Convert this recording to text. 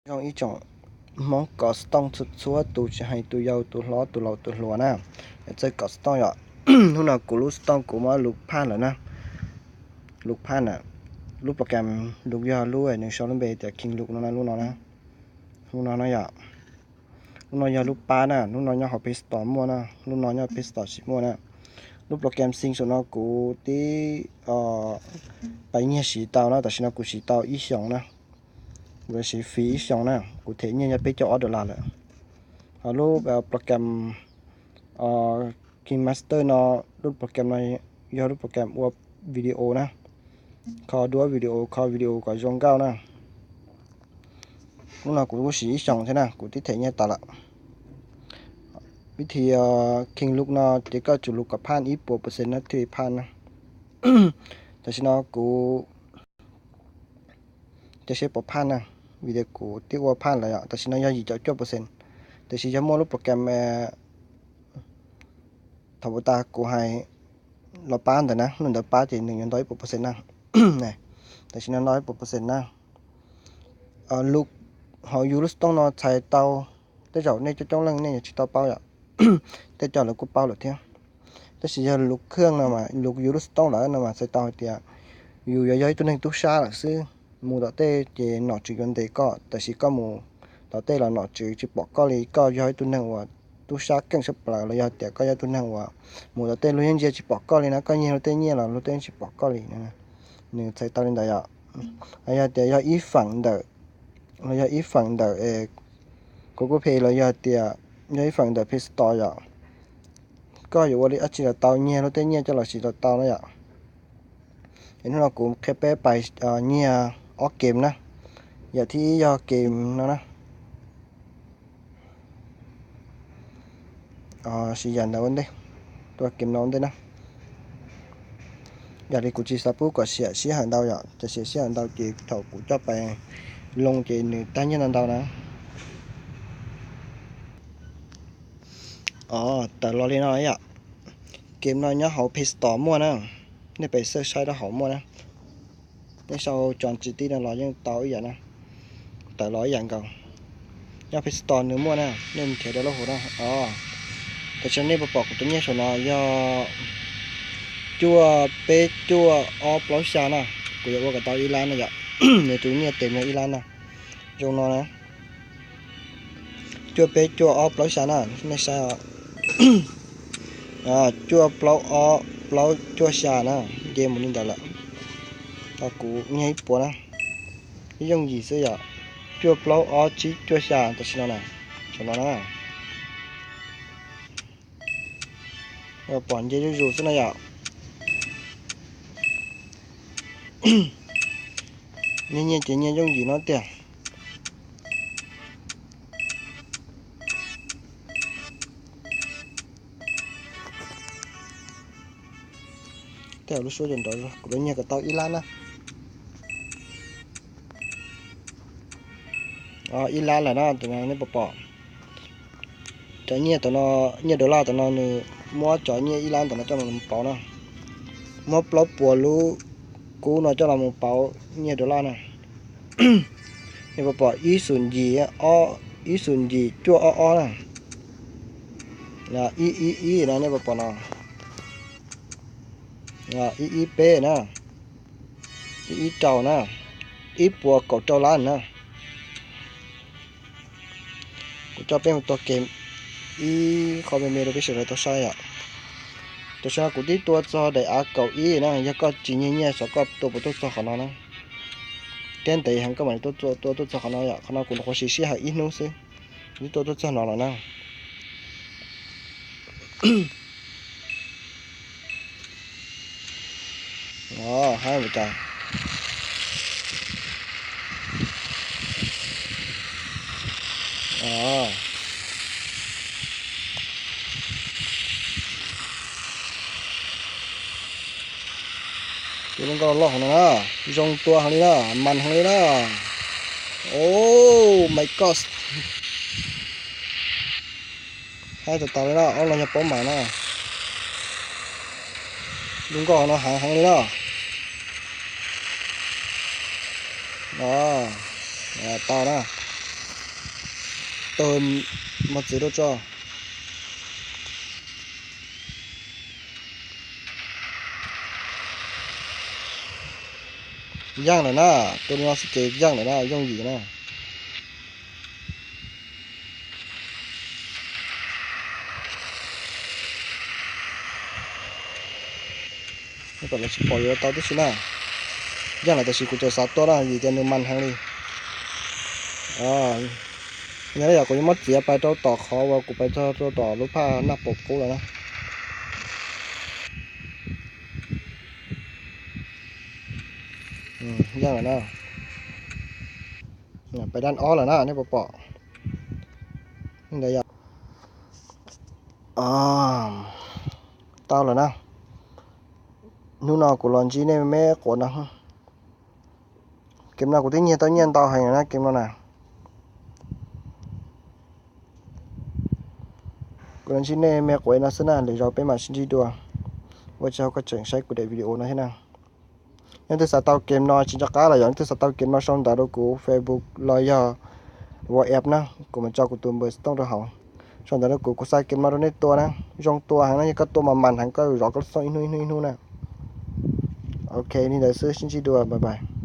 Zoo ib tsoom Hmoob kov xov tooj txhua txhua tus, tsis hais tus yau tus hlob tus laus tus hluas na, txawj kov xov tooj yom. Hnub no kuv lub xov tooj kuv muab lub phaj lawm na, lub phaj na, lub program lub yog lub nws sau lub npe tias King Look no na, lub no na, lub no no yom. Lub no yog lub pab na, lub no nyob hauv Play Store muaj na, lub no nyob Play Store tsis muaj na. Lub program xim saum no kuv twb pais nyiag siv tau na, tam sim no kuv siv tau ib xyoos na, kuv siv free ib xyoos na, kuv them nyiaj yog peb caug ob dollar lawm. Ho lub program KineMaster no, lub program no yog lub program ua video na, kho duab video, kho video kom zoo nkauj na. Lub no kuv kuj siv ib xyoos thiab na, kuv twb them nyiaj tas lawm. Vib thi King Look no ces koj tsum lug kom phaj ib puas percent no thiaj li phaj na. Tam sim no kuv cov seb puas phaj na, vim tias kuv twb ua phaj lawm yom. Tam sim no yog yim caum cuaj percent, tiam sis yog muaj lub program thaum ub tas kuv hais los pab ntawd na, lub ntawd pab ces nws yuav ntau ib puas percent na. Tam sim no ntau ib puas percent na. Lub, hauv yus lub xov tooj no txhais tau, tej zaum nej coob coob leej nej yuav tsis tau paub yom, tej co lawv kuj paub lawm thiab. Tab sis yog lub khaj no mas, lub yus lub xov tooj lawm no mas txhais tau hais tias yus yuav yog ib tug neeg tub sab lawm xwb. Mus tom tej ces nom tswv yuav ntes koj, tab sis koj mus tom tej los nom tswv tsis pom koj li, koj yog ib tug neeg uas tub sab keej sab plaws los yog tias koj yog ib tug neeg uas mus tom tej luag yeej ntsia tsis pom koj li na, koj nyiag luag tej nyiaj los luag tej tsis pom koj li. Nws txhais tau li ntawd yom. Los yog tias yog ib feem ntawm, los yog ib feem ntawm Google Play los yog tias yog ib feem ntawm Play Store yom, koj yuav ua li dab tsi los tau, nyiag luag tej nyiaj coj los siv los tau na yom. Es hnub no kuv qhia peb pais nyiag ob game na. Yam thib ib yog game no na. Siv yam ntawd ua ntej, tua game no ua ntej na. Yam li kuv tsis xav pub kom siam sij hawm ntau yom, cov siam sij hawm ntau ces thaum kuv coj pais loo ces nws tag nyiaj ntau ntau na. Tawm los li no yom. Game no nyob hauv Play Store muaj na, nej pais search saib rau hauv muaj na. Nej sau tso tsis tib no los yeej tau ib yam na, tawm los ib yam nkaus. Nyob Play Store nws muaj na, nej mus nrhiav download hauv na. Tam sim no nej puas pom kuv cov nyiaj saum no yog cuaj peb cuaj ob plaub xya na, kuv yuav ua kom tau ib lab na yom. Nws tus nyiaj tes no ib lab na, zoo no na. Cuaj peb cuaj ob plaub xya na, nej saib os. Cuaj plaub ob plaub cuaj xya na, nce mus li ntawd lawm. Kuv nyiag ib puas na, ib yooj yim xwb yom. Cuaj plaub ob tsib cuaj xya tam sim no na, saum no na. Pom nce zuj zus xwb no yom. Nyiag nyiaj ces nyiaj yooj yim no tiag. Tej lub suab cov nrov, kuv lub nyiag kom tau ib lab na. Ib lab lawm na, tus no nej puas pom? Cov nyiaj tom no, nyiaj dollar tom no nws muab cov nyiaj ib lab tom no coj los mus pauv na. Muab plaub puas lub kub no coj los mus pauv nyiaj dollar na. Nej puas pom ib xus yim, ib xus yim cuaj ob ob na. Ib ib ib no nej puas pom no. Ib ib peb na. Ib ib rau na. Ib puas kaum rau lab na. Kuv coj peb mus tua game ib qho me me rau peb sawv daws tau saib yom. Tam sim no kuv twb tua txog daim av kaum ib na, yog koj tsis nyiag nyiaj xyov koj tua puas tuaj txog qhov no na. Thiab ntev heev koj mam li tua tuaj txog qhov no yom, qhov no kuv nyuam qhuav siv sij hawm ib hnub xwb, kuv twb tua tuaj txog no lawm na. Haib ua cas. Tus lub nkoj loj heev no na, zoo tua heev li na, mas heev li na. Oh my god. Haib tas tas li na, ob no yog paub mas na. Lub nkoj no heev heev li na. Tau na. tawg mos txwv rau tso. Yeej lawm na, tus no xwb ces yeej lawm na, yooj yim na. Kom lawv tsis pom yuav tau tib si na. Yeej lawm tab sis kuv tseem xav tua na vim tias nws mas heev li. Yog yog kuv yuav muab txiav pais rau tom qhov uas kuv pais txog rau tom lub phaj naj pom qub lawm na. Yeej lawm na. Pais dab ob lawm na, nej puas pom? Ntawd yog tau lawm na. Hnub no kuv los ntsib nej me quav no. Kem no kuv twb nyiag tau nyiaj ntau heev na kem no na. Kuv los ntsib nej me quav no xwb na, lwm zaus peb mam sib ntsib dua. Ua tsaug koj tseem saib kuv daim video no thiab na. Yog leej twg xav tau kem no tsis nco qab los yog leej twg xav tau kem no sau ntawv rau kuv Facebook los yog WhatsApp na, kuv mam tso kuv tus npawb tooj rau hauv. Sau ntawv rau kuv, kuv xa kem no rau nej tua na. Zoo tua heev na, yog koj tua mas mas heev, koj zov koj xooj ib hnub ib hnub ib hnub na. Ok, li ntawd xwb, sib ntsib dua, bye bye.